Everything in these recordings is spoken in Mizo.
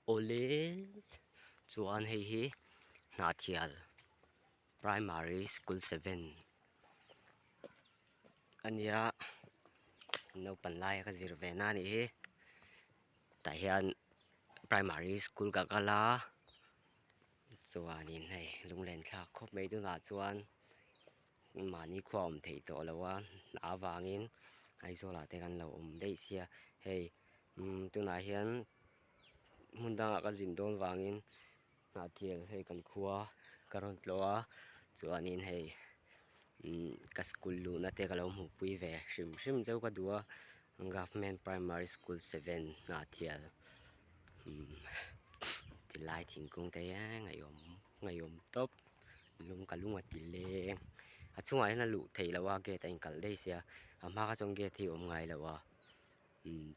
Awle chuan hei hi Hnahthial primary school seven a nia naupan laia ka zir ve na a nih hi tah hian primary school ka kal a chuanin hei lunglen thlak khawp mai tunah chuan mahni khua awm theih tawh lo a hna avangin Aizawl ah te kan lo awm daih sia hei umm tunah hian hmun dangah ka zin dawn vangin Hnahthial hei kan khua ka rawn tlawh a chuanin hei umm ka school luhna te ka lo hmuhpui ve hrim hrim cheu ka duh a government primary school seven Hnahthial umm tilai thingkung te hi ngaihawm ngaihawm tawp lung ka lung a ti leng a chungah hian a luh theih loh a gate a inkalh daih sia a hma kha chuan gate hi a awm ngai lo a umm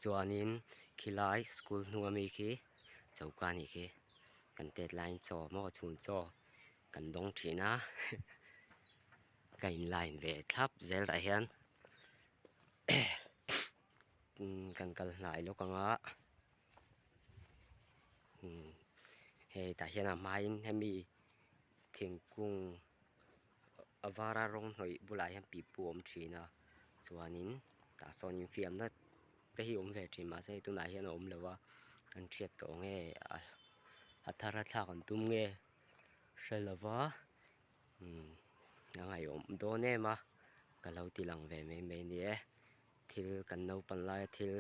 chuanin khilai school hnung ami khi choka anih khi kan tet laiin chaw maw chhun chaw kan dawng thin a ka in line ve thlap zel tah hian kan kal hnai lawk ang a hei tah hian a hmain hemi thingkung a vara rawng hnawih bulah hian pipu a awm thin a chuanin tah sawn infiamna te hi awm ve thin mahse hei tunah hian a awm lo a an hriat tawh nge a thar a thlak an tum nge hre lo va umm a ngaihawm dawn em a ka lo ti lang ve mai mai a ni e thil kan naupang laia thil.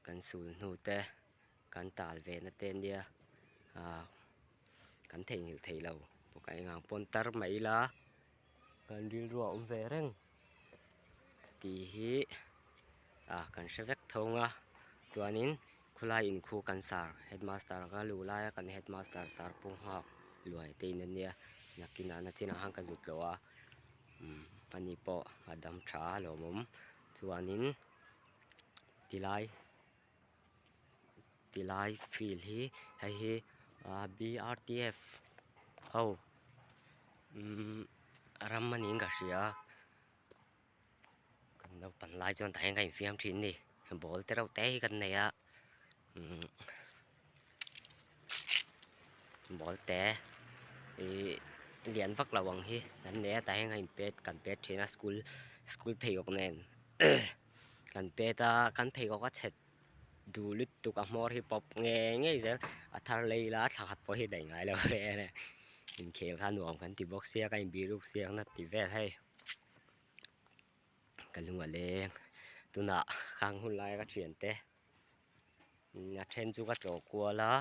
Kan sul hnu te kan tal ve na te ania ah kan theihnghilh theih lo bawk a engang pawn tar mai ila kan rilru a awm ve reng tih hi ah kan hre vek thawng a chuanin khawlai in khu kan sar headmaster ka luh laia kan headmaster sar pawh nghak luai te in ania nakinah nachinah khan ka zut loh a umm ani pawh a dam tha a lawmawm chuanin. Tilai tilai field hi hei hi ahh b r t f ho umm ram a niin ka hria a kan naupang lai chuan tah hian kan infiam thin a ni ball te reuh te hi kan nei a umm ball te ihh lian vak lo ang hi kan nei a tah hian kan inpet kan pet thin a school school pheikhawk nen. Kan pet a kan pheikhawk a chhet duh lutuk a hmawr hi pawp ngei ngei zel a thar lei ila thla khat pawh hi daih ngai lo reng a inkhel kha nuam kan ti bawk sia ka inbih ruk siakna ti vel hei ka lung a leng tunah khang hun laia ka thiante a then chu ka tlawh kual a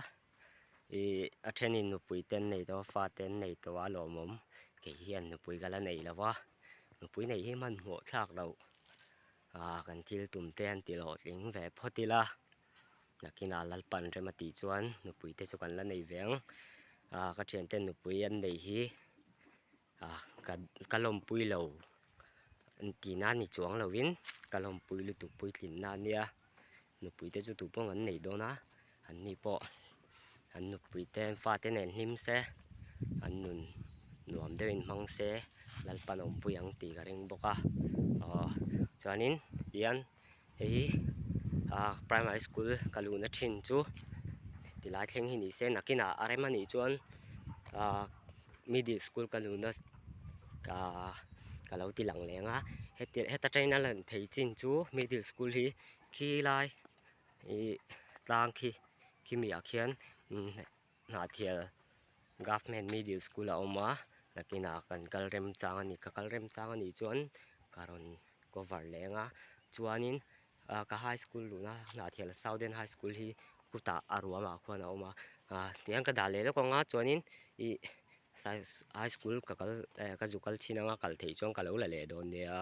ih a thenin nupui te an nei tawh a fate an nei tawh a lawmawm kei hian nupui ka la nei lo va nupui neih hi hmanhmawh thlak loh ah kan thil tum te an ti hlawhtling ve phawt ila nakinah Lalpan rem a tih chuan nupui te chu kan la nei ve ang ah ka thiante nupui an neih hi ah ka ka lawmpui lo tih nan ni chuang lovin ka lawmpui lutuk puitlinna a nia. Nupui te chu tupawng an neih dawn a an ni pawh an nupui te an fate nen hlim se an nun nuam deuhin hmang se Lalpan a awmpui ang tih ka ring bawk a aw chuanin tihian hei hi ah primary school ka luhna thin chu tilai thleng hi ni se nakinah a rem anih chuan ah middle school ka luhna ah ka lo ti lang leng a heti heta tangin a lan theih chin chu middle school hi khi lai ih tlang khi khimi ah khian Hnahthial government middle school a awm a nakinah kan kal remchang a ni ka kal remchang a nih chuan ka rawn cover leh ang a chuanin ah ka high school luhna Hnahthial southern high school hi khutah a ruamah khuan a awm a ah tihian ka dah leh lawk ang a chuanin ih high school ka kal eh ka zu kal chhin anga kal theih chuan ka lo la leh dawn nia.